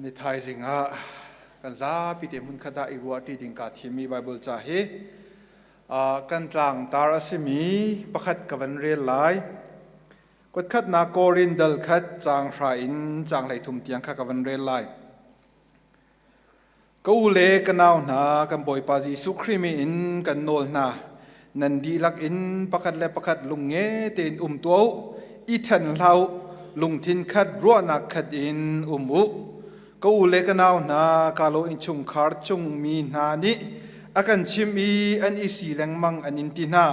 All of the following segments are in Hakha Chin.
Ni thaizing ah kan zapi te hmunkhat ah i ruahṭi ding kaa thimmi Baibal ca hi kan tlangtar a simi pakhat ka van rel lai. Kutkhatnak Korin dal khat caang hra in caang 13 tiang kha ka van rel lai. Ka u le ka nau hna, kan Bawipa Jesuh Khrih min in kan nawl hna. Nan dihlak in pakhat le pakhat lungnge tein um tuah u, i ṭhen hlah u, lungthin khat ruahnak khat in um u. Ka u le ka nau hna, ka lo innchungkhar chungmi hna nih a kan chimh i an i si lengmang an in ti hna.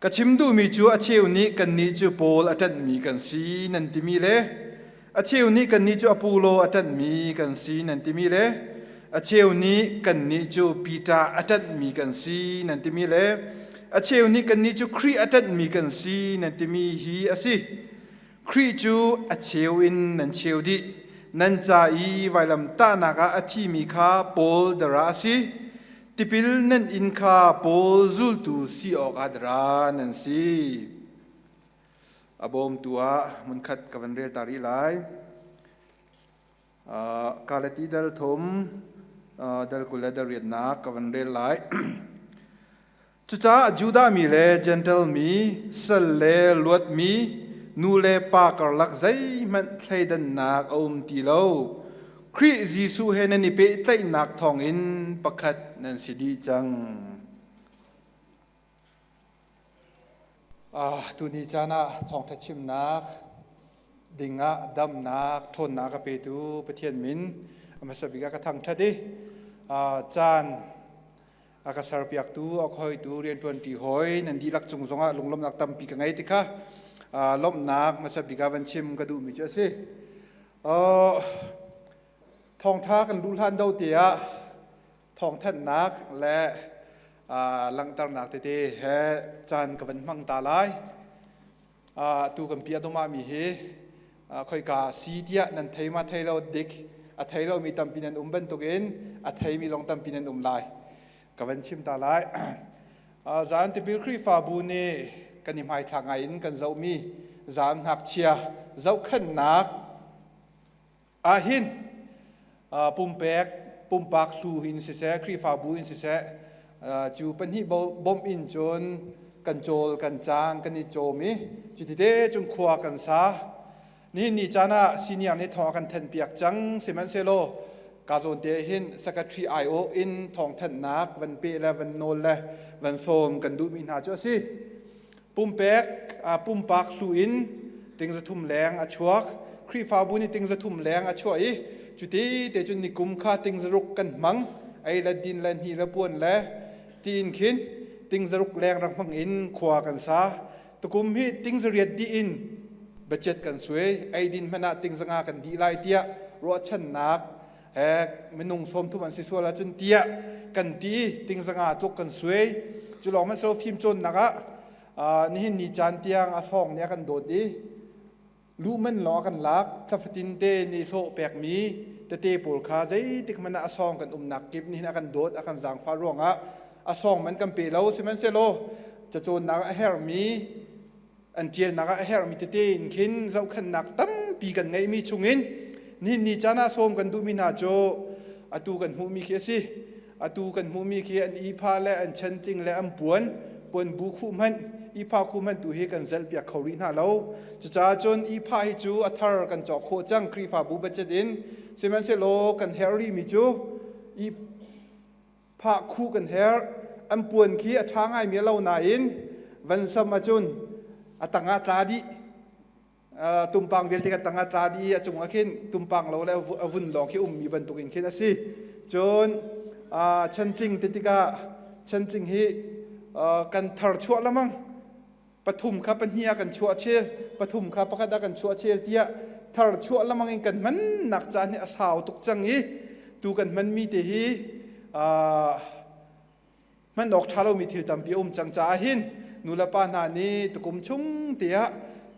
Ka chim duhmi cu a cheu nih kannih cu Paul a ṭanhmi kan si nan timi le a cheu nih kannih cu Apollo a ṭanhmi kan si nan timi le a cheu nih kannih cu Peter a ṭanhmi kan si nan timi le a cheu nih kannih cu Khrih a ṭanhmi kan si nan timi hi a si. Khrih cu a cheu in nan cheu dih. Nan ca i vailamtahnak ah a thimi kha Paul dara a si. Tipil nan in kha Paul zultu si awkah dara nan si. A bawmtu ah hmunkhat ka van rel ta rih lai. Galati dal thum dal 20 le dal riatnak ka van rel lai. Cucaah Judah mi le Jentail mi, sal le luatmi, nu le pa karlak zeihmanh thleidannak a um ti lo. Khrih Jesuh he nan i pehtlaihnak thawngin pakhat nan si dih cang. Tuni caan ah thawngṭha chimnak dingah damnak, ṭhawnnak a petu Pathian min a hmasa bik ah ka thangṭhat i caan a ka serpiaktu, a ka hoitu, rianṭuanṭi hawi nan dihlak cung zongah lunglawmhnak tampi ka ngei ti kha lawmhnak hmasa bik ah van chim ka duhmi cu a si. Thawngṭha kan luh hlan do te ah thawngthanhnak le langhternak tete he caan ka van hmang ta lai. Tu kan pi a dawmah mi hi khoika si tiah nan thei ma thei lo dik a thei lomi tampi nan um bantukin a theimi zong tampi nan um lai ka van chim ta lai. Zan tipil Khrihfabu nih kan i hmaithlak ngai in kan zohmi zan ngakchia zohkhenhnak Ahhin pumpek pumpak hlu in siseh Khrihfabu in siseh cu pahnih bawmh in cun kan cawl kan cang kan i cawm i cuti te cun khua kan sa. Nihin ni caan ah senior nih thawng a kan thanhpiak cang sihmanhsehlaw ka zawn te hin secretary aiawh in thawngthanhnak van peh le van nawl le van sawm kan duhmi hna cu a si. Pumpek pumpak hlu in ting 300 leng a chuak. Khrihfabu nih ting 300 leng a chuah i cuti te cun nikum kha ting 600 kan hmang. Ei le din le hni le puan le tiin khin ting 600 leng rak hmang in khua kan sa. Tukum hi ting 800 dih in budget kan suai. Ei din hmanh ah ting 500 kan dih lai tiah ruahchannak he minung 30 an si sual ahcun tiah kan ti ting 500 tluk kan suai. Cu lawng hmanh silo fim cawnnak ah nihin ni caan tiang a sawng nih a kan dawt i luh man lawng a kan lak thlafatin te ni hlawh pekmi tete pawl kha zeitik hmanh ah a sawng kan umnak kip nihin a kan dawt a kan zaangfah ruangah a sawng man kan pe lo sihmanhsehlaw cacawnnak a herhmi an ṭialnak ah a herhmi tete in khin zohkhenhnak tampi kan ngeihmi chungin nihin ni caan ah sawm kan duhmi hna cu atu kan hmuhmi khi a si. Atu kan hmuhmi khi an ihpha le an chantling le an puan puan bu khuh hmanh ihpha khuh hmanh tu hi kan zelhpiak kho rih hna lo. Cucaah cun ihpha hi cu a thar kan cawk khawh cang Khrihfabu budget in. Sihmanhsehlaw kan herh rihmi cu phah khuh kan herh. An puan khi a ṭha ngaimi a lo nain van sam ahcun a tang ah tla dih. Tumpang vialte ka tang ah tla dih i a cungah khin tumpang lo le a vun lawng khi ummi bantukin khin a si. Cun chantling ti tikah chantling hi kan thar chuah lamang pathum kha pahnih ah kan chuah chel pathum kha pakhat ah kan chuah chel tiah thar chuah lamang in kan hmannak caan hi a sau tuk cang i tu kan hmanmi te hi hman awk ṭha lomi thil tampi a um cang caah hin nulepa hna nih tukum chung tiah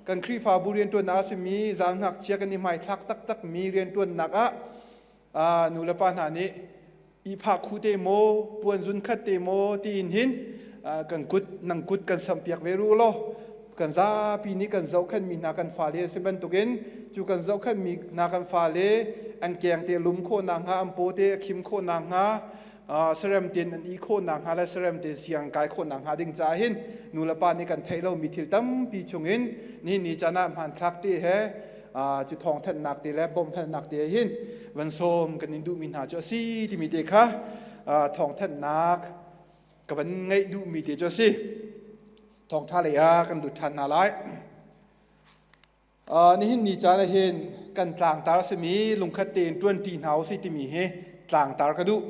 kan Khrihfabu rianṭuannak a simi zaal ngakchia kan i hmaithlak taktakmi rianṭuannak ah nulepa hna nih ihphah khu te maw puan zun khat te maw tiin hin kan kut nang kut kan sampiak ve ru law kan zapi nih kan zohkhenhmi hna kan fale a si bantukin cu kan zohkhenhmi hna kan fale. An keng te lum khawh nakhnga, an paw te a khim khawh nakhnga, sarem tein an i khawh nakhnga le sarem tein siang kai khawh nakhnga ding caah hin nu le pa nih kan theih lomi thil tampi chungin ni ni caan ah hmanthlak te he cu thawngthanhnak te le bawmhhalnak te hin van sawm kan in duhmi hna cu a si timi te kha thawngthanhnak ka van ngeih duhmi te cu a si. Thawngṭha lei ah kan lut ṭhan hna lai. Nihin ni caan ah hin kan tlangtar a simi lungkhat tein ṭuanṭi hna usih timi hi tlangtar ka duh.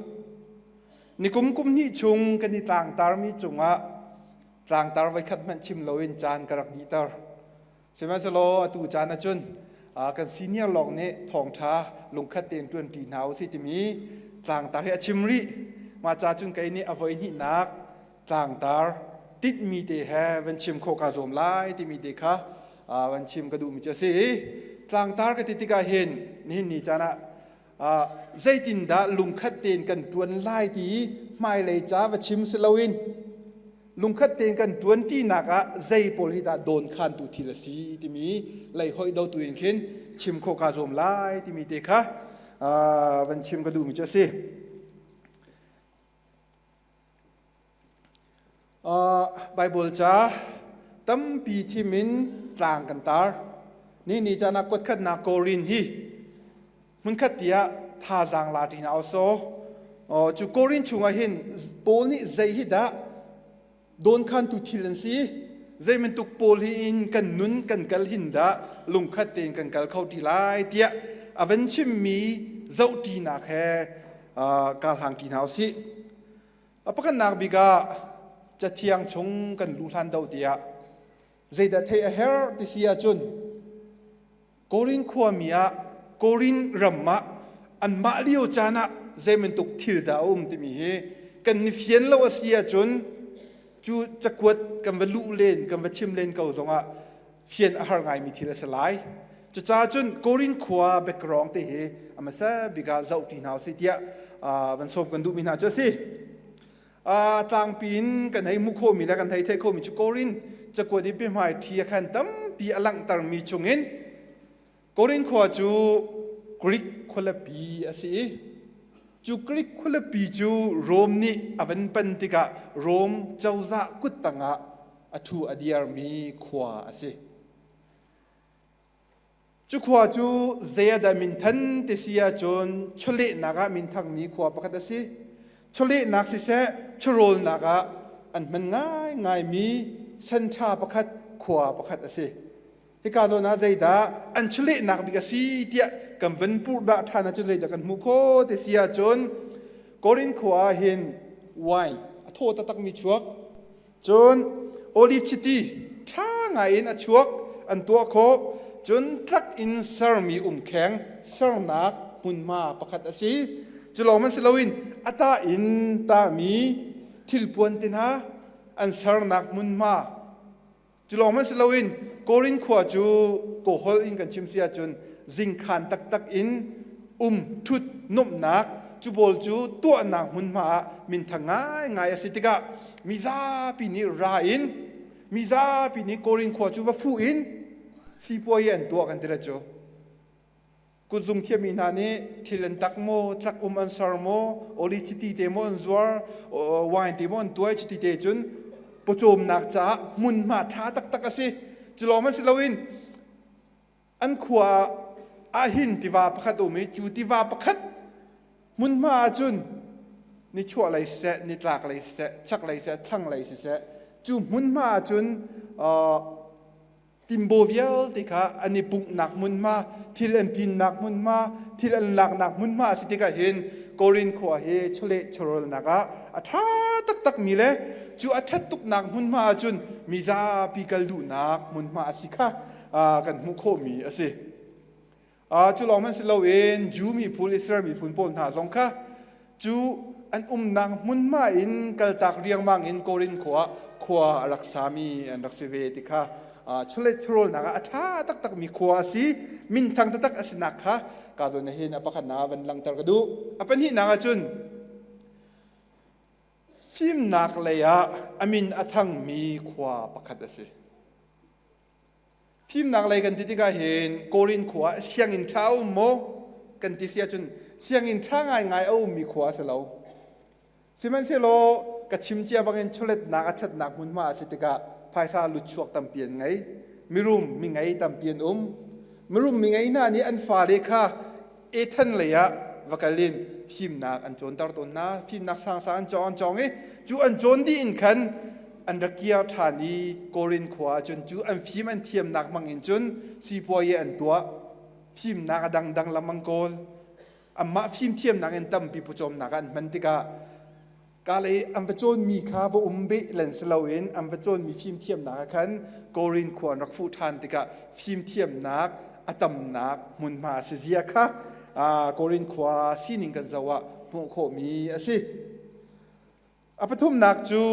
Nikum kum hnih chung kan i tlangtarmi cungah tlangtar voikhat hmanh chim loin caan ka rak dihter. Sihmanhsehlaw atu caan ahcun kan senior lawng nih thawngṭha lungkhat tein ṭuanṭi hna usih timi tlangtar hi a chim rih. Mah ca cun kei nih a voihnihnak tlangtar tinhmi te he van chim khawh kaa zuam lai timi te kha van chim ka duhmi cu a si. Tlangtar ka ti tikah hin nihin ni caan ah zeitindah lungkhat tein kan ṭuan lai ti hmailei ca va chim si loin lungkhat tein kan ṭuan ṭinak ah zei pawl hi dah dawnkhantu thil a si timi lei hoih do tu in khin chim khawh kaa zuam lai timi te kha van chim ka duhmi cu a si. Baibal ca tampi thim in tlang kan tar. Ni ni caan ah kuatkhatnak Korin hi hmunkhat tiah thazaang la ṭi hna usawh. Cu Korin chungah hin Paul nih zei hi dah dawnkhantu thil an si? Zei bantuk pawl hi in kan nun kan kal hin dah lungkhat tein kan kal kho ti lai tiah a van chimmi zohṭinak he kaa hlang ṭi hna usih. A pakhatnak bik ah Cathiang chung kan luh hlan do tiah zeidah theih a herh ti si ahcun Korin khuami ah Korin ram ah anmah lio caan ah zei bantuk thil dah a um timi hi kan ni fian lo a si ahcun cu cakuat kan va luh len kan va chim len ko zongah fian a har ngaimi thil a si lai. Cucaah cun Korin khua background te hi a hmasa bik ah zoh ti hna usih tiah van sawm kan duhmi hna cu a si. Tlangpi in kan hei hmuh khawhmi le kan hei theih khawhmi cu Korin cakuat i biahmai ṭhi a khan tampi a langhtermi chungin Korin khua cu Greek khualipi a si i cu Greek khualipi cu Rom nih a van pan tikah Rom cozah kut tangah a ṭhu a diarmi khua a si. Cu khua cu zei ah dah minthan ti si ahcun chawlehnak ah minthangmi khua pakhat a si. Chawlehnak siseh chawhrawlnak ah an hman ngaingaimi senṭha pakhat khua pakhat a si. Hika zawn ah zeidah an chawlehnak bik a si tiah kan van purhdah ṭhan ahcun zeidah kan hmuh khawh ti si ahcun Korin khua ah hin wine a thaw taktakmi chuak Cun oliv chiti ṭha ngaiin a chuak an tuah khawh. Cun tlak in sermi umkheng sernak hmunhma pakhat a si. Cu lawng hmanh si loin a tah in tahmi thilpuan te hna an sernak hmunhma. Cu lawng hmanh si loin Korin khua cu Kawholh in kan chim si ahcun zingkhan taktak in um ṭhut nuamhnak cu pawl cu tuahnak hmunhma ah minthang ngaingai a si tikah mizapi nih ra in mizapi nih Korin khua cu va fuh in sipuai an tuah kan ti la cu. Kutzung thiammi hna nih thil an tak maw, tlak um an ser maw, oli chiti te maw an zuar, wine te maw an tuai chiti te cun pawcawmnak caah hmunhma ṭha taktak a si. Cu lawng hmanh si loin an khua ah hin tiva pakhat a um i cu tiva pakhat hmunhma ahcun nichuah lei siseh, nitlak lei siseh, chak lei siseh, thlang lei siseh, cu hmunhma ahcun Timbo vialte kha an i pumhnak hmunhma, thil an ṭinnak hmunhma, thil an laknak hmunhma a si tikah hin Korin khua hi chawleh chawhrawlnak ah a ṭha taktakmi le cu a ṭhat tuknak hmunhma ahcun mizapi kal duhnak hmunhma a si kha kan hmuh khawhmi a si. Cu lawng hmanh si loin Jew miphun, Israel miphun pawl hna zong kha cu an umnak hmunhma in kaltak riangmang in Korin khua ah khua a rak sami an rak si ve ti kha chawlet chawhrawlnak ah a ṭha taktakmi khua a si, minthang taktak a sinak kha ka zawn hin a pakhatnak ah van langhter ka duh. A pahnihnak ahcun fimnak lei ah a min a thangmi khua pakhat a si. Fimnak lei kan ti tikah hin Korin khua ah sianginn ṭha a um maw? kan ti si ahcun sianginn ṭha ngaingai a ummi khua a si lo. Sihmanhsehlaw ka chim cia bangin chawletnak a ṭhatnak hmunhma a si tikah phaisa lutchuak tampi an ngei. Mirum mingei tampi an um. Mirum mingei hna nih an fale kha Ethan lei ah va kal in fimnak an cawnter tawn hna. Fimnak sangsang an cawng an cawng i cu an cawn dih in khan an rak kir ṭhan i Korin khua ah cun cu an fim an thiamnak hmang in cun sipuayi an tuah. Fimnak a dangdang lam an kawl. Anmah fimthiamnak in tampi pawcawmnak ah an hman tikah kalei an va cawnmi kha va um beh len si loin an va cawnmi fimthiamnak ah khan Korin khua an rak fuh ṭhan tikah fimthiamnak a tamnak hmunhma a si zia kha Korin khua sining kan zoh ah hmuh khawhmi a si. A pathumnak cu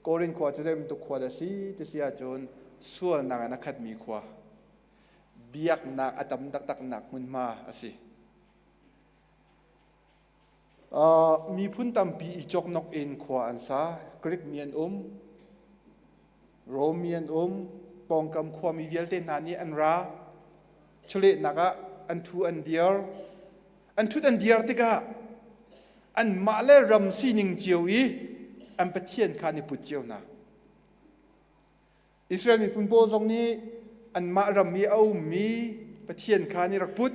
Korin khua cu zei bantuk khua dah a si ti si ahcun sualnak in a khatmi khua. Biaknak a tam taktaknak hmunhma a si. Miphun tampi i cawknok in khua an sa. Greek mi an um, Rom mi an um, pawngkam khuami vialte hna nih an ra. Chawlehnak ah an ṭhu an dir. An ṭhut an dir tikah anmah le ram sining cio i an pathian kha an i put cio hna. Israel miphun pawl zong nih anmah ram i a ummi Pathian kha an i rak put.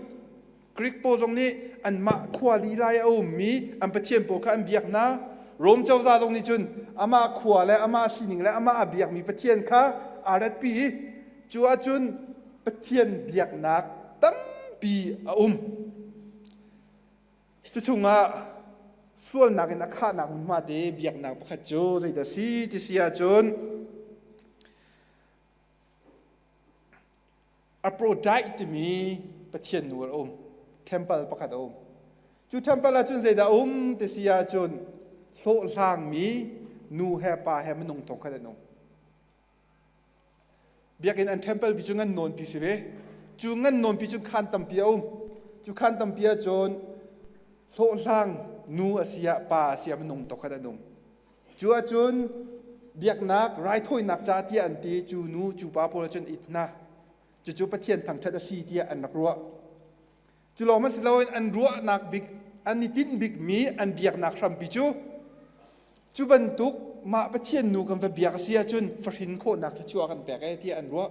Greek pawl zong nih anmah khua lila i a ummi an pathian pawl kha an biak hna. Rom cozah zong nih cun amah khua le amah sining le amah a biakmi pathian kha aa ratpi i cu ahcun Pathian biaknak tampi a um. Cu chungah sualnak in a khahnak hmunhma te biaknak pakhat cu zeidah si ti si ahcun Aphrodite timi pathian nu a um. Temple pakhat a um. Cu temple ahcun zeidah a um ti si ahcun hlawhhlangmi nu he pa he minung thong khat an um. Biakinn an temple pi cu ngan nawnpi si ve. Cu ngan nawnpi cu khaan tampi a um. Cu khaan tampi ahcun hlawhhlang nu a si ah pa a si ah minung tokhat an um. Cu ahcun biaknak raithawinak ca tiah an ti cu nu cu pa pawl ahcun it hna. Cucu Pathian thangṭhat a si tiah an rak ruah. Cu lawng hmanh si loin an ruahnak bik an i tinh bikmi an biaknak hrampi cu cu bantuk mah Pathian nu kan va biak a si ahcun fahrin khawhnak thluachuah kan pek ee tiah an ruah.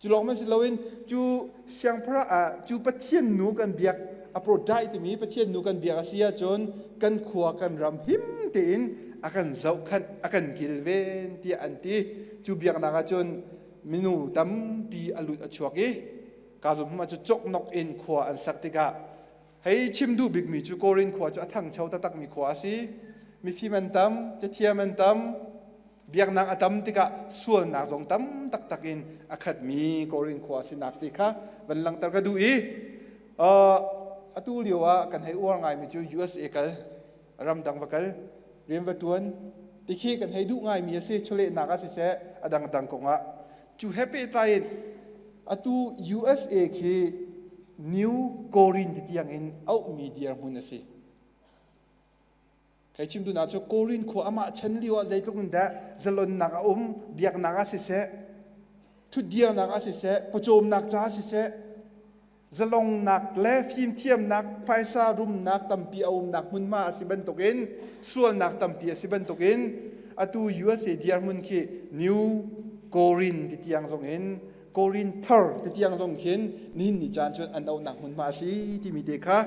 Cu lawng hmanh si loin cu siangpahrang ah cu Pathian nu kan biak Aphrodite timi Pathian nu kan biak a si ahcun kan khua kan ram him tein a kan zohkhanh a kan kilven tiah an ti. Cu biaknak ahcun minu tampi a lut a chuak i Ka zum cu coknok in khua an sak tikah hei chim duh bikmi cu Korin khua cu a thangcho taktakmi khua a si. Mifim an tam, cathiam an tam, biaknak a tam tikah sualnak zong tam taktak in a khatmi Korin khua a sinak ti kha van langhter ka duh i atu lio ah kan hei uar ngaimi cu USA kal, ramdang va kal, rian va ṭuan tikhi kan hei duh ngaimi a si, chawlehnak ah siseh a dangdang kongah Cu he pehtlai in atu USA khi New Korin ti tiang in auhmi dirhmun a si. Kai chim duhnak cu Korin khua amah chan lio ah zeitluk in dah zalonnak a um, biaknak ah siseh, thutdirnak ah siseh, pawcawmnak caah siseh, zalongnak le fimthiamnak phaisa rumnak tampi a umnak hmunhma a si bantukin sualnak tampi a si bantukin atu USA dirhmun khi New Korin ti tiang zong in Korin thar ti tiang zong khin nihin ni caan cun an auhnak hmunhma a si timi te kha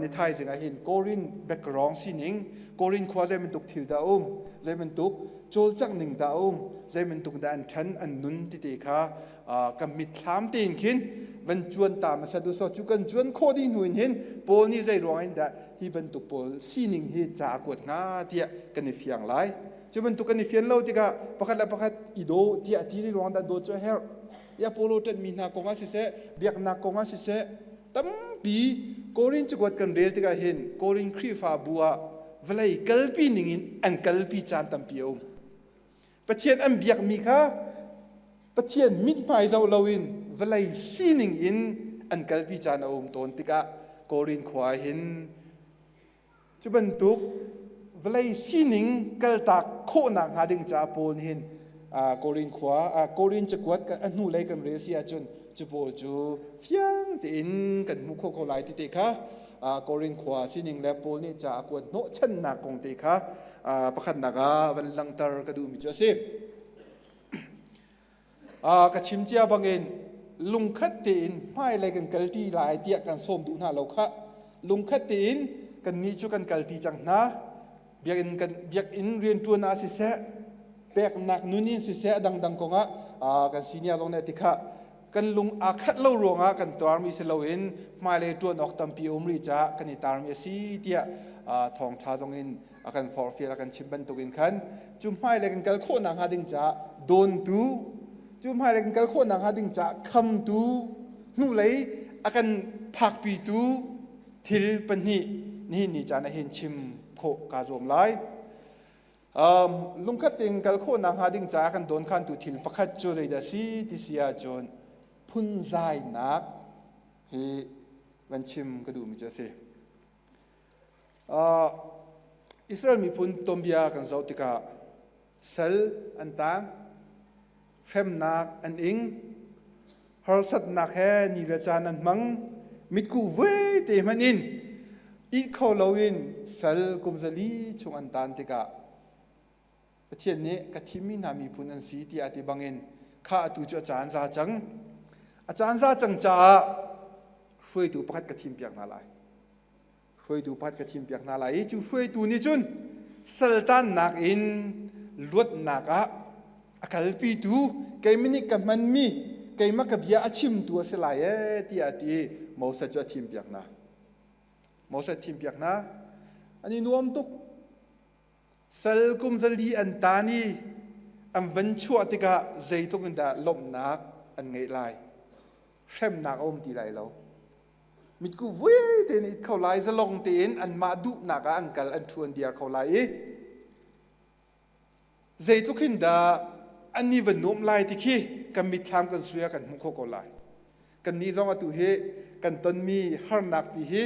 ni thaizing ah hin Korin background sining Korin khua zei bantuk thil dah um zei bantuk cawlcangh ning dah um zei bantuk dah an ṭhan an nun ti te kha kan mitthlam tein khin van cuan ta hmasa du so cu kan cuan khawh dih hnu in hin Paul nih zei ruang in dah hi bantuk pawl sining hi ca a kuat hnga tiah kan i fiang lai cu bantuk kan i fian lo tikah pakhat le pakhat i daw tiah ti ruang dah dawt cu a herh i Apollo ṭanhmi hna kong ah siseh biaknak kong ah siseh tampi Korin cakuat kan rel tikah hin Korin Khrihfabu ah vawlei kalpi ning in an kalpi caan tampi a um Pathian an biakmi kha Pathian mithmai zoh loin vawlei sining in an kalpi caan a um tawn tikah Korin khua ah hin cu bantuk vawlei sining kaltak khawhnak hnga ding caah Paul nih hin Korin khua Korin cakuat a hnulei kan rel si ahcun Cu pawl cu fiang tein kan hmuh khawh ko lai ti te kha Korin khua sining le Paul nih ca a kuat hnawhchannak kong te kha pakhatnak ah van langhter ka duhmi cu a si. Ka chim cia bangin lungkhat tein hmailei kan kalṭi lai tiah kan sawm duh hna lo khah. Lungkhat tein kannih cu kan kalṭi cang hna. Biakinn kan biakinn rianṭuan ah siseh, peknak nun in siseh, a dangdang kongah kan senior zong nih a ti khah. Kan lung aa khat lo ruangah kan tuarmi si loin hmailei ṭuan awk tampi a um rih caah kan i tarmi a si tiah thawngṭha zong in a kan forhfial a kan chimh bantukin khan cu hmailei kan kal khawh nakhnga ding caah dawntu cu hmailei kan kal khawh nakhnga ding caah khamtu hnulei a kan phakpitu thil pahnih nihin ni caan ah hin chim khawh kaa zuam lai. Um, lungkhat tein kal khawh nakhnga ding caah kan dawnkhantu thil pakhat cu zeidah si ti si ahcun phunzainak hi van chim ka duhmi cu a si. Israel miphun tuanbia kan zoh tikah sal an tang, hremnak an ing, harsatnak he ni le caan an hmang, mitkuh voi te hmanh in ih kho loin sal kum zali chung an tan tikah Pathian nih ka thimmi hna miphun an si tiah a ti bangin kha atu cu a caan za cang. A caan za cang caah hruaitu pakhat ka thimpiak hna lai. Hruaitu pakhat ka thimpiak hna lai i cu hruaitu nih cun saltannak in luatnak ah a kalpitu keimah nih ka hmanmi keimah ka bia a chimtu a si lai ee tiah a ti i Moses cu a thimpiak hna. Moses thimpiak hna. An i nuam tuk. Sal kum zali an taan i an van chuah tikah zeitluk in dah lawmhnak an ngeih lai. Hremnak a um ti lai lo. Mitku vui tein it kho lai, zalong tein anmah duhnak ah an kal, an ṭhu, an dir kho lai i zeitluk hin dah an i va nuamh lai ti khi kan mitthlam kan sui ah kan hmuh khawh ko lai. Kannih zong atu hi kan tonmi harnak pi hi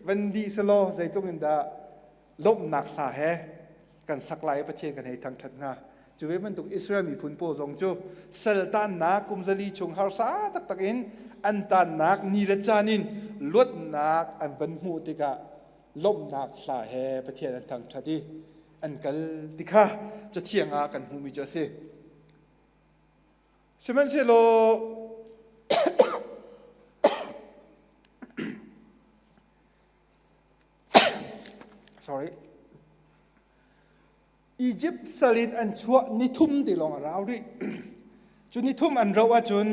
van dih selaw zeitluk in dah lawmhnak hla he kan sak lai i Pathian kan hei thangṭhat hnga. Cu ve bantuk Israel miphun pawl zong cu sal taannak kum zali chung harsa taktak in an taannak ni le caan in luatnak an van hmuh tikah lawmhnak hla he Pathian an thangṭhat i an kal ti kha Cathiang ah kan hmuhmi cu a si. Sihmanhsehlaw sorry Egypt sal in an chuah nithum ti lawng a rau rih. Cu nithum an rauh ahcun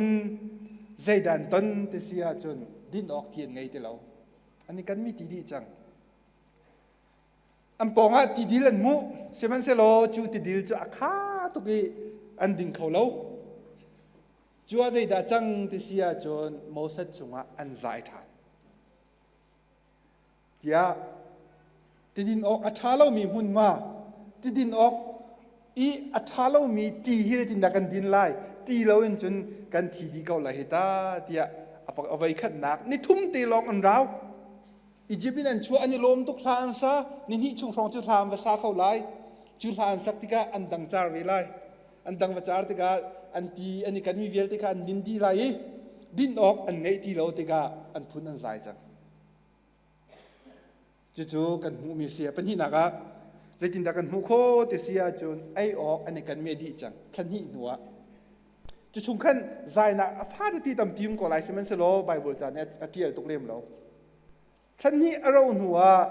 zeidah an ton ti si ahcun din awk ti an ngei ti lo. An i kan mi ti dih cang. An pawngah tidil an hmuh, sihmanhsehlaw cu tidil cu a kha tuk i an ding kho lo. Cu ah zeidah cang ti si ahcun Moses cungah an zai ṭhan. Tiah tidin awk a ṭha lomi hmunhma, tidin awk i a ṭha lomi ti hi zeitindah kan din lai? Ti loin cun kan thi dih ko lai hi ta tiah a voikhatnak nithum te lawng an rau. Izipt in an chuah an i lawm tuk hla an sa nihnih chung hrawng cu hla an va sa kho lai cu hla an sak tikah an dang car ve lai an dang va car tikah an ti an i kanmi vialte kha an din dih lai i din awk an ngeih ti lo tikah an phun an zai cang cucu kan hmuhmi si a pahnihnak ah zeitindah kan hmuh khawh ti si ahcun ei awk an i kanmi a dih cang thla hnih hnu ah cu chung khan zainak a fa tete tampi um ko lai sihmanhsehlaw Bible ca nih a ṭial tuk lem lo thla hnih a ro hnu ah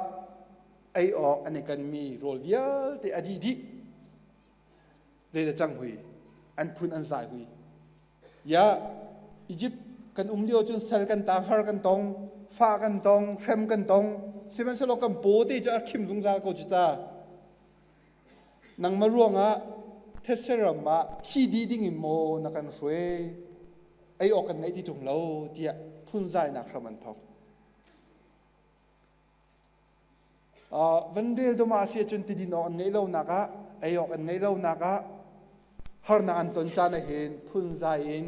ei awk an i kanmi rawl vialte a dih dih zeidah cang hui an phun an zai hui ya Egypt kan um lio cun sal kan tang har kan tong fa kan tong hrem kan tong sihmanhsehlaw kan paw te cu a khim zungzal ko cu ta Nangmah ruangah thetse ram ah thi dih dingin maw na kan hruai? Ei awk kan ngeih ti ṭung lo tiah phunzainak hram an thawk. Uh, van rel dom ah si ahcun tidin awk an ngeih lonak ah ei awk an ngeih lonak ah harnak an ton caan ah hin phunzai in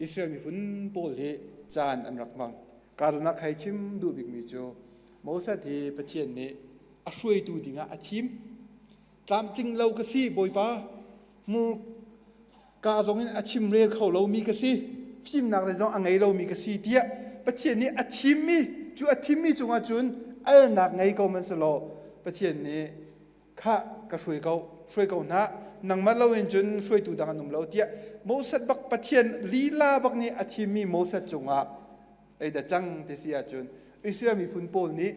Israel miphun pawl hi caan an rak hmang. Karnak hei chim duh bikmi cu Moses hi Pathian nih a hruaitu dingah a thim. Tlamtling lo ka si, Bawipa. Hmurka zongin a chimrel kho lomi ka si. fimnak le zong a ngei lomi ka si tiah Pathian nih a thimmi cu a thimmi cungah cun alnak ngei ko man selaw Pathian nih khah ka hruai ko hruai ko hna nangmah loin cun hruaitu dang an um lo tiah Moses bak Pathian lila bak nih a thimmi Moses cungah ei da cang ti si ahcun Israel miphun pawl nih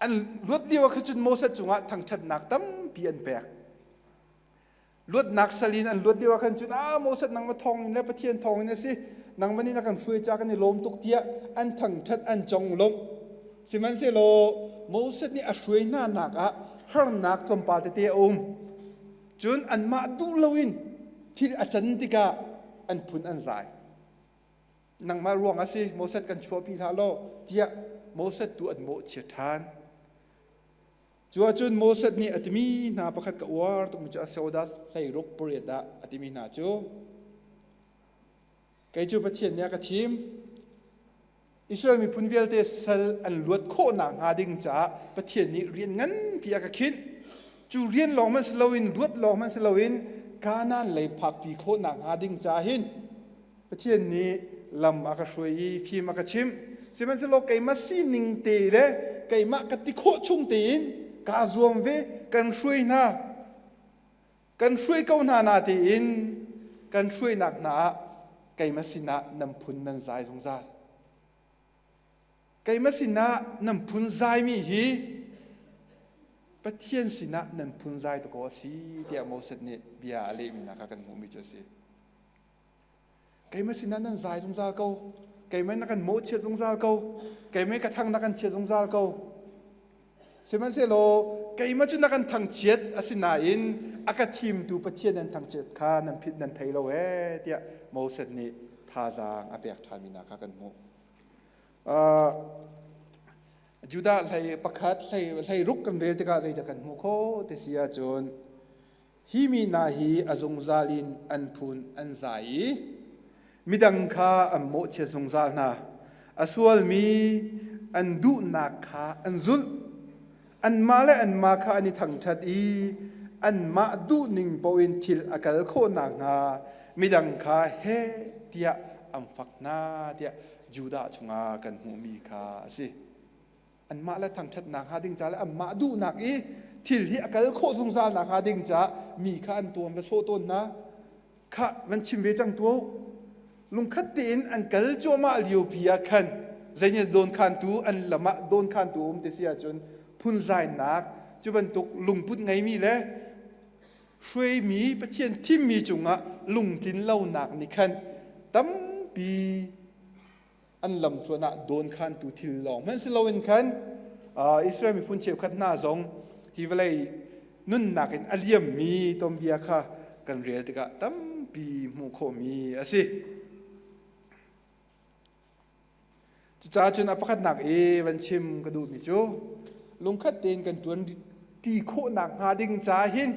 an luat lio ah kha cun Moses cungah thangṭhatnak tampi an pek. Luatnak sal in an luat lio ah khan cun ah Moses nangmah thawng in le Pathian thawng in a si nangmah nih na kan hruai ca kan i lawm tuk tiah an thangṭhat an conglawmh. Sihmanhsehlaw Moses nih a hruai hna nak ah harnak tlawmpal tete a um. Cun anmah duh loin thil a can tikah an phun an zai. Nangmah ruang a si Moses kan chuahpi hlah law tiah Moses tu an mawhchiat ṭhan. Cu ahcun Moses nih a timi hna pakhat ka uar tukmi cu Exodus 16 pariat ah a timi hna cu kei cu Pathian nih a ka thim Israel miphun vialte sal an luat khawh nakhnga ding caah Pathian nih rian nganpi a ka khinh. Cu rian lawng hmanh si loin luat lawng hmanh si loin Kanaan lei phakpi khawh nakhnga ding caah hin Pathian nih lam a ka hruai i fim a ka chimh. Sihmanhsehlaw keimah sining te le keimah ka ti khawh chung tein kaa zuam ve, kan hruai hna. Kan hruai ko hna na tein kan hruainak hna ah keimah sinah nan phun nan zai zungzal. Keimah sinah nan phun zaimi hi Pathian sinah nan phun zai ta ko a si tiah Moses nih bia a lehmi hna kha kan hmuhmi cu a si. Keimah sinah nan zai zungzal ko. Keimah na kan mawhchiat zungzal ko. Keimah ka thang na kan chiat zungzal ko. Sihmanhsehlaw keimah cu na kan thangchiat asinain a ka thimtu Pathian nan thangchiat kha nan phit nan thei lo ee tiah Moses nih thazaang a pek ṭhanmi hna kha kan hmuh. Uh, Judah hlei pakhat hlei hlei ruk kan rel tikah zeidah kan hmuh khawh ti si ahcun Hi mi hna hi a zungzal in an phun an zai i midang kha an mawhchiat zungzal hna. A sualmi an duhnak kha an zulh. Anmah le anmah kha an i thangṭhat i anmah duhning paoh in thil a kal khawh nakhnga midang kha heh tiah an fak hna tiah Judah chungah kan hmuhmi kha a si. Anmah le thangṭhatnak hnga ding ca le anmah duhnak i thil hi a kal khawh zungzal nak hnga ding caah mi kha an tuan va sawh tawn hna. Khah van chim ve cang tuah u. Lungkhat tein an kal cuahmah liopi ah khan zeinih dawnkhantu an lam ah dawnkhantu um ti si ahcun phunzainak cu bantuk lungput ngeimi le hruaimi Pathian thimmi cungah lungtlin lonak nih khan tampi an lamtluan ah dawnkhantu thil lawng hmanh si loin khan Israel miphun cheukhat hna zong hi vawlei nunnak in a liammi tuanbia kha kan rel tikah tampi hmuh khawhmi a si. Cucaah cun a pakhatnak i van chim ka duhmi cu lungkhat tein kan ṭuan ṭi khawhnak hnga ding caah hin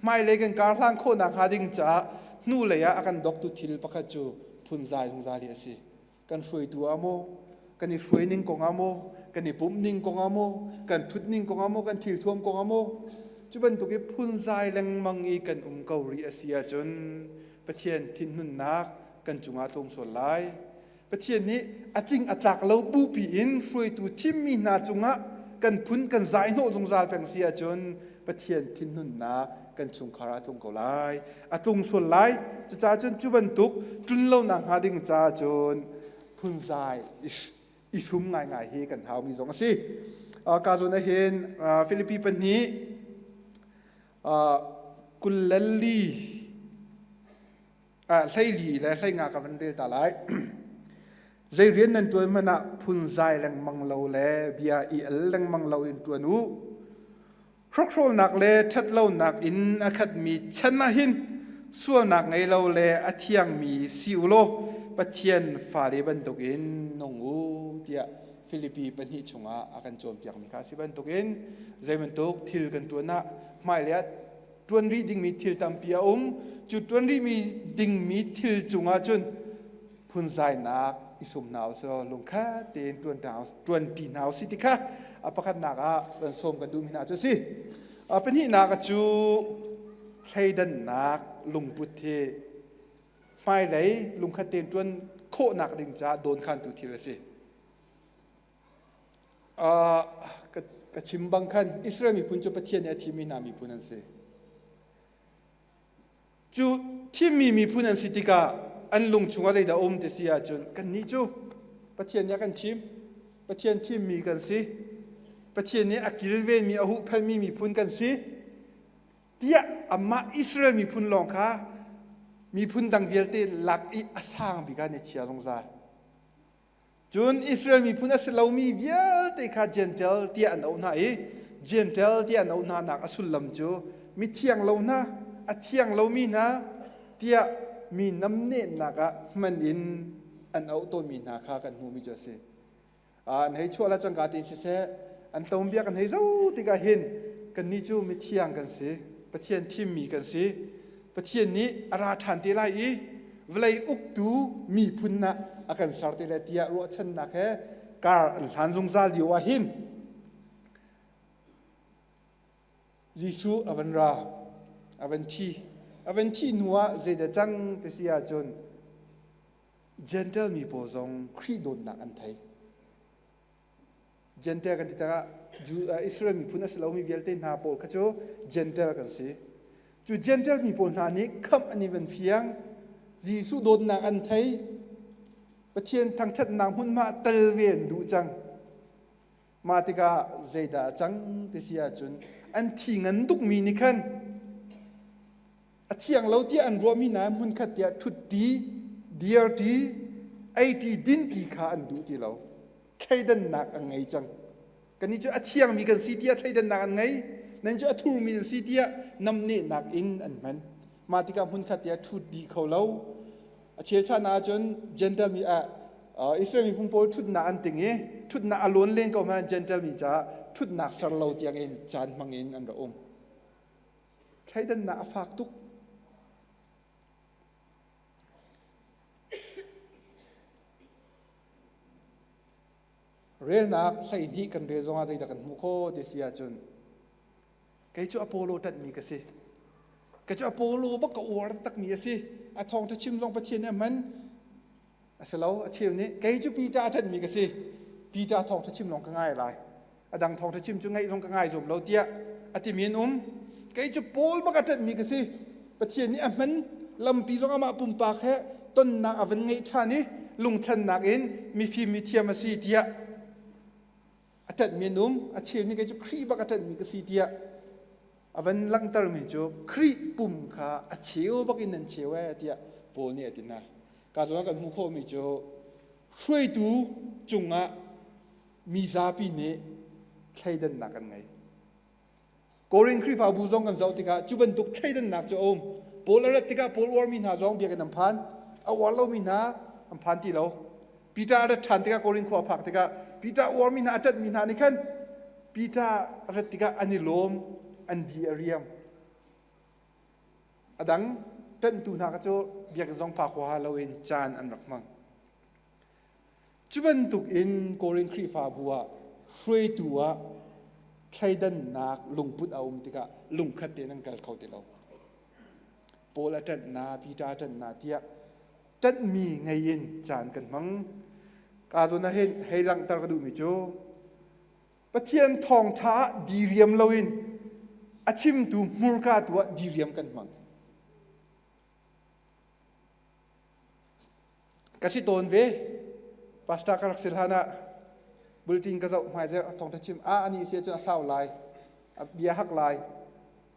hmailei kan kar hlan khawhnak hnga ding caah hnulei ah a kan doktu thil pakhat cu phunzai zungzal hi a si. Kan hruaitu ah maw, kan i hruai ning kong ah maw, kan i pumh ning kong ah maw, kan thut ning kong ah maw, kan thilthuam kong ah maw, cu bantuk i phunzai lengmang i kan um ko rih a si ahcun Pathian thinhunnak kan cungah tlung sual lai. Pathian nih a tling a tlak lo bupi in hruaitu thimmi hna cungah kan phun kan zai hnawh zungzal peng si ahcun Pathian thinhunnak kan chungkhar ah a tlung ko lai. A tlung sual lai. Cucaah cun cu bantuk tlun lonak hnga ding caah cun phunzai i sum ngaingai hi kan haumi zong a si. Ka zawn ah hin Filipi pahnih 24 hleili le hleinga ka van rel ta lai. Zei rian nan ṭuan hmanh ah phunzai lengmang lo le bia i al lengmang lo in ṭuan u. Hrokhrawlnak le ṭhatlonak in a khatmi chan ah hin sualnak ngei lo le a thiangmi si u law Pathian fale bantukin nung u tiah Filipi pahnih chungah a kan cawnpiakmi kha a si bantukin zei bantuk thil kan ṭuan ah hmailei ah ṭuan rih dingmi thil tampi a um. Cu ṭuan rihmi dingmi thil cungah cun phunzainak i sum hna usih law lungkhat tein ṭuan ṭi hna usih ti kha a pakhatnak ah kan sawm kan duhmi hna cu a si. A pahnihnak cu thleidannak lungput hi Hmailei lungkhat tein ṭuan khawhnak ding caah dawnkhantu thil a si. Uh, ka, ka chim bang khan Israel miphun cu Pathian nih a thimmi hna miphun an si. Cu thimmi miphun an si tikah an lung chungah zeidah um ti si ahcun kannih cu Pathian nih a kan thim. Pathian thimmi kan si. Pathian nih a kilvenmi, a huhphenhmi miphun kan si. Tiah amah Israel miphun lawng kha miphun dang vialte lak i a sang bik ah an i chia zungzal. Cun Israel miphun a si lomi vialte kha Jentail tiah an auh hna i Jentail tiah an auh hnanak a sullam cu mithiang lo hna, a thiang lomi hna tiah mi namnehnak ah hman in an auh tawnmi hna kha kan hmuhmi cu a si. An hei chuah le cangka tiin siseh an tlawmbia kan hei zoh tikah hin kannih cu mithiang kan si, Pathian thimmi kan si. Pathian nih a ra ṭhan te lai i vawlei uktu miphun ah a kan ser te lai tiah ruahchannak he kar an hlan zungzal lio ah hin Jesuh a van ra, a van thi. A van thih hnu ah zeidah cang ti si ahcun Gentile mi pawl zong Khrih dawtnak an thei. Gentile kan ti tikah Israel miphun a si lomi vialte hna pawl kha cu Gentile kan si. Cu Gentile mi pawl hna nih khamh an i van fiang, Jesuh dawtnak an thei, Pathian thangṭhatnak hmunhma tel ve an duh cang. Mah tikah zeidah a cang ti si ahcun an thi ngan tukmi nih khan a thiang lo tiah an ruahmi hna hmunkhat tiah ṭhutṭi, dirṭi, eiṭi, dinṭi kha an duh ti lo. Thleidannak an ngei cang. Kannih cu a thiangmi kan si tiah thleidannak an ngei. Nan cu a thurmi nan si tiah namnehnak in an hman. Mah tikah hmunkhat tiah ṭhutdi kho lo. A chel chan ahcun Gentile mi ah Israel miphun pawl ṭhutnak an ting i ṭhutnak a lawn len ko hmanh Gentile mi caah ṭhutnak ser lo tiangin caan hmang in an ra um. Thleidannak a fak tuk. Relnak 12 kan rel zongah zeidah kan hmuh khawh ti si ahcun kei cu Apollo ṭanhmi ka si. Kei cu Apollo bak ka uar takmi a si. A thawngṭha chim zong Pathian nih a hman. A si lo, a cheu nih kei cu Peter a ṭanhmi ka si. Peter thawngṭha chim lawng ka ngai lai. A dang thawngṭha chim cu ngaih zong ka ngai zuam lo tiah a timi an um. Kei cu Paul bak a ṭanhmi ka si. Pathian nih a hman lampi zong amah pumpak he tonnak a van ngeih ṭhan i lungthlennak in mifim mithiam a si tiah a ṭanhmi an um. A cheu nih kei cu Khrih bak a ṭanhmi ka si tiah a van langhtermi cu Khrih pum kha a cheu bak in nan cheu ee tiah Paul nih a ti hna. Ka zawn kan hmuh khawhmi cu hruaitu cungah mi zapi nih thleidannak an ngei. Korin Khrihfabu zong kan zoh tikah cu bantuk thleidannak cu a um. Paul a rat tikah Paul uarmi hna zong biakinn an phan. A uar lomi hna an phan ti lo. Peter a rat ṭhan tikah Korin khua a phak tikah Peter uarmi hna a ṭanhmi hna nih khan Peter a rat tikah an i lawm, an di a riam. A dang ṭanhtu hna kha cu biakinn zong phak huaha loin caan an rak hmang. Cu bantuk in Korin Khrihfabu ah hruaitu ah thleidannak lungput a um tikah lungkhat tein an kal kho ti lo. Paul a ṭanh na, Peter a ṭanh na tiah ṭanhmi ngei in caan kan hmang. Ka zawn ah hin hei langhter ka duhmi cu Pathian thawngṭha ah diriam loin a chimtu hmurka tu ah diriam kan hmang. Ka si tawn ve. Pastor ka rak si hlan ah bulletin ka zoh hmaizer a thawngṭha chim a ani si ahcun a sau lai a bia hak lai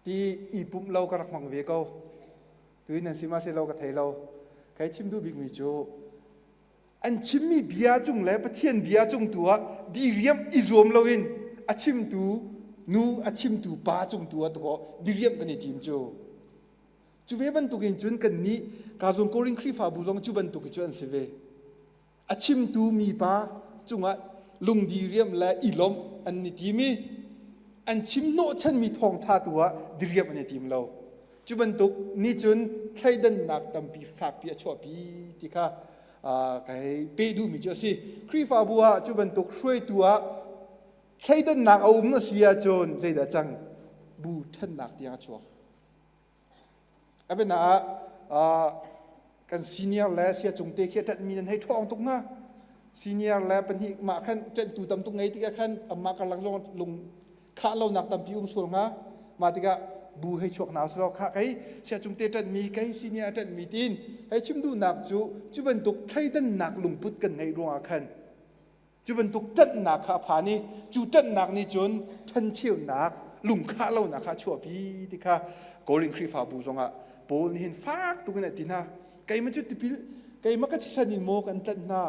ti i pumh lo ka rak hmang ve ko. Tuin nan si ma si lo ka thei lo. Kai chim duh bikmi cu an chimmi bia cung le Pathian bia cung tu ah diriam i zuam loin a chimtu nu a chimtu pa cung tu ah tukaw diriam kan i tim cu. Cu ve bantukin cun kannih Kazung Korin Khrihfabu zong cu bantuk cu an si ve. A chimtu mipa cungah lungdiriam le i lawmh an i tim i an chim hnawhchanmi thawngṭha tu ah diriam an i tim lo. Cu bantuk nih cun thleidannak tampi fakpi a chuahpi ti kha ka hei peh duhmi cu a si. Khrihfabu ah cu bantuk hruaitu ah thleidannak a um a si ahcun zeidah cang? Bu ṭhennak tiang a chuak. A biana ah. Kan senior le sia cung te khi a ṭanhmi nan hei ṭhawng tuk hnga. Senior le pahnih mah khan ṭanhtu tam tuk ngei tikah khan amah karlak zong lung khah lonak tampi um sual hnga. Mah tikah bu hei chuak hna usih law khah kei sia cung te ṭanhmi kei senior a ṭanhmi tiin hei chim duhnak cu cu bantuk thleidannak lungput kan ngeih ruangah khan Cu bantuk ṭanhnak kha a phan i cu ṭanhnak nih cun ṭhencheunak, lungkhah lonak kha a chuahpi ti kha Korin Khrihfabu zongah Paul nih hin fak tuk in a ti hna. Keimah cu tipil, keimah ka thisen in maw kan tlanh hna,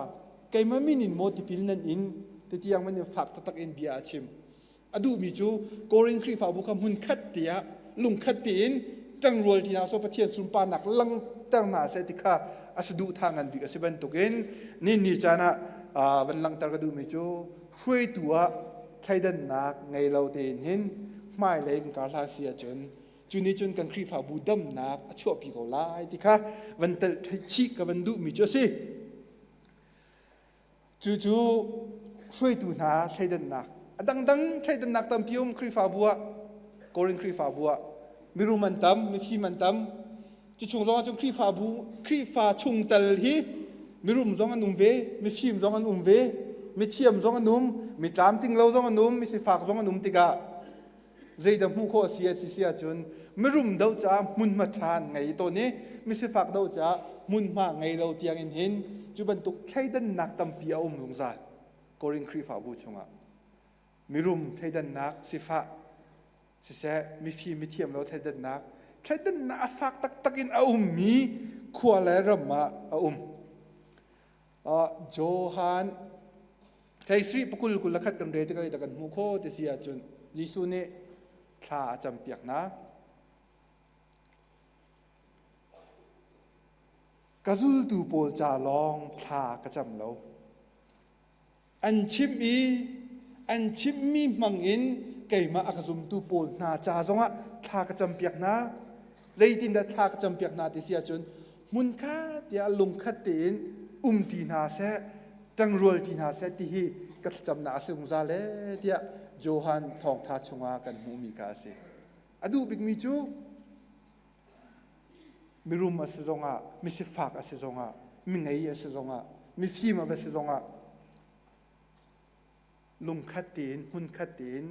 keimah min in maw tipil nan in, ti tiang man in fak taktak in bia a chim. A duhmi cu Korin Khrihfabu kha hmunkhat tiah lungkhat tein ṭangrual ṭi hna sawh Pathian sunparnak langhter hna seh ti kha a saduhthah ngan bik a si bantukin ni ni caan ah van langhter ka duhmi cu hruaitu ah thleidannak ngei lo tein hin hmailei kan kar hlah si ahcun cu nih cun kan Khrihfabu damnak a chuahpi ko lai ti kha van telh chih ka van duhmi cu a si. Cucu hruaitu hna thleidannak a dangdang thleidannak tampi um Khrihfabu ah Korin Khrihfabu ah mirum an tam mifim an tam cu chung zong ahcun Khrihfabu Khrihfa chungtel hi mirum zong an um ve mifim zong an um ve mithiam zong an um mi tlamtling lo zong an um misifak zong an um tikah zeidah hmuh khawh a si a ti si ahcun mirum doh caah hmunhma ṭha an ngei tawn i misifak doh caah hmunhma ngei lo tiang in hin cu bantuk thleidannak tampi a um zungzal Korin Khrihfabu chungah mirum thleidannak sifah siseh mifim mithiam lo thleidannak thleidannak a fak taktak in a ummi khua le ram ah a um Johan Thei sri pakul kul le khat kan rel tikah kan hmuh kho ti si ahcun Jesuh nih thla a campiak hna. Ka zultu pawl ca lawng thla ka cam lo. An chimh i an chimhmi hmang in keimah a ka zumtu pawl hna ca zongah thla ka campiak hna. Zeitindah thla ka campiak hna ti si ahcun hmunkhat tiah lungkhat tein umṭi hna seh, ṭangrual ṭi hna seh ti hi ka thlacamnak a si zungzal ee tiah Johan thawngṭha chungah kan hmuhmi kha a si. A duh bikmi cu mirum a si zongah, misifak a si zongah, mingei a si zongah, mifim a va si zongah lungkhat tein hmunkhat tein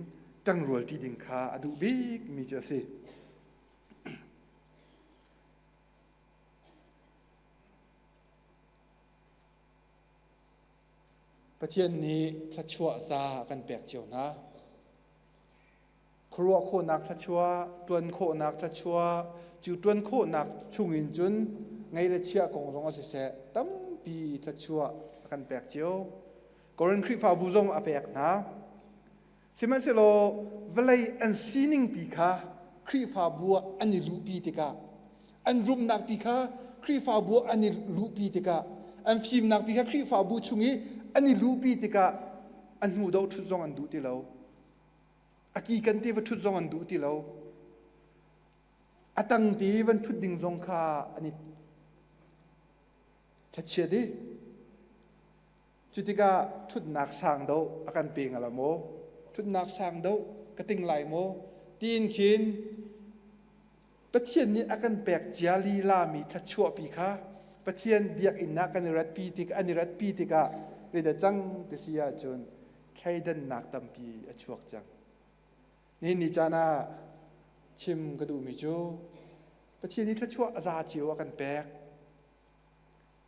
ṭangrual ṭi ding kha a duh bikmi cu a si. Pathian nih thluachuah za a kan pek cio hna. Khuaruah khawhnak thluachuah, ṭuan khawhnak thluachuah, cu ṭuan khawhnak chungin cun ngei le chiah kong zong a siseh, tampi thluachuah a kan pek cio. Korin Khrihfabu zong a pek hna. Sihmanhsehlaw vawlei an sining pi kha Khrihfabu ah an i luhpi tikah an rumnak pi kha Khrihfabu ah an i luhpi tikah an fimnak pi kha Khrihfabu chung i an i luhpi tikah a hnu doh ṭhut zong an duh ti lo. A ki kan te va ṭhut zong an duh ti lo. A tang te van ṭhut ding zong kha an i thlachiat i Cutikah ṭhutnak sang deuh a kan pe hnga lo maw? Ṭhutnak sang deuh ka ting lai maw? Tiin khin Pathian nih a kan pek cia lilami thluachuahpi kha Pathian biakinn ah kan i ratpi tik an i ratpi tikah zeidah cang ti si ahcun thleidannak tampi a chuak cang. Nihin ni caan ah chim ka duhmi cu Pathian nih thluachuah a za cio a kan pek.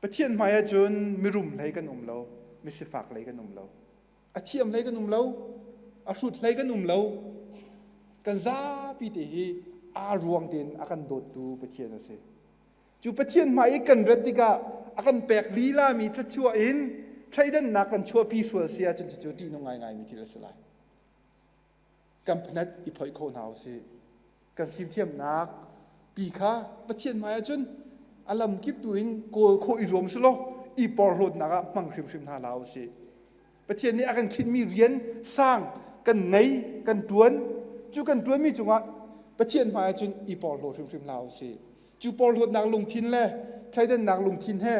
Pathian hmai ahcun mirum hlei kan um lo, misifak hlei kan um lo. A thiam hlei kan um lo, a hrut hlei kan um lo. Kan zapi te hi aa ruang tein a kan dawttu Pathian a si. Cu Pathian hmai i kan rat tikah a kan pek lilami thluachuah in thleidannak kan chuahpi sual si ahcun cucu ṭihnung ngaingaimi thil a si lai. Kan phanat i phoih kho hna usih. Kan fimthiamnak pi kha Pathian hmai ahcun a lam kip tu in kawl khawh i zuam selaw i porhlawtnak ah hmang hrimhrim hna hlah usih. Pathian nih a kan khinhmi rian sang kan ngei, kan ṭuan. Cu kan ṭuanmi cungah Pathian hmai ahcun i porhlaw hrimhrim hlah usih. Cu porhlawtnak lungthin le thleidannak lungthin he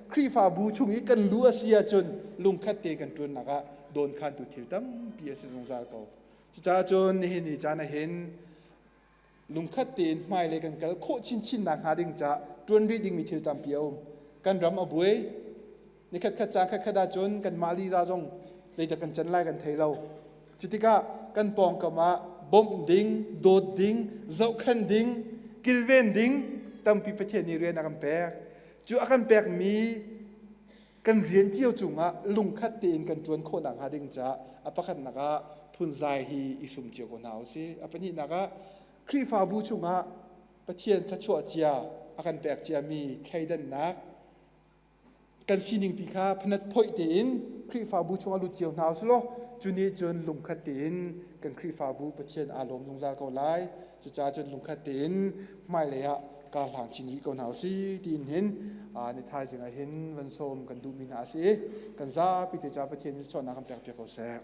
Khrihfabu chung i kan lu a si ahcun lungkhat te kan ṭuannak ah dawnkhantu thil tampi a si zungzal ko. Cucaah cun nihin ni caan ah hin lungkhat tein hmailei kan kal khawh chinchin nakhnga ding caah ṭuan rih dingmi thil tampi a um. Kan ram a buai. Nikhat khat caan khat khat ahcun kanmah lila zong zeidah kan can lai kan thei lo. Cutikah kan pawngkam ah bawmh ding, dawt ding, zohkhenh ding, kilven ding tampi Pathian nih rian a kan pek. Cu a kan pekmi kan rian cio cungah lungkhat tein kan ṭuan khawh nakhnga ding caah a pakhatnak ah phunzai hi i sum cio ko hna u sih. A pahnihnak ah Khrihfabu chungah Pathian thluachuah cia a kan pek ciami thleidannak kan sining pi kha phanat phoih tein Khrihfabu chungah lut cio hna usih law cu nih cun lungkhat tein kan Khrihfabu Pathian aa lawm zungzal ko lai. Cucaah cun lungkhat tein hmailei ah kar hlang chin rih ko hna usih tiin hin ni thaizing ah hin van sawm kan duhmi hna a si i kan zapi te ca Pathian nih chawnnak kan pek piak ko seh.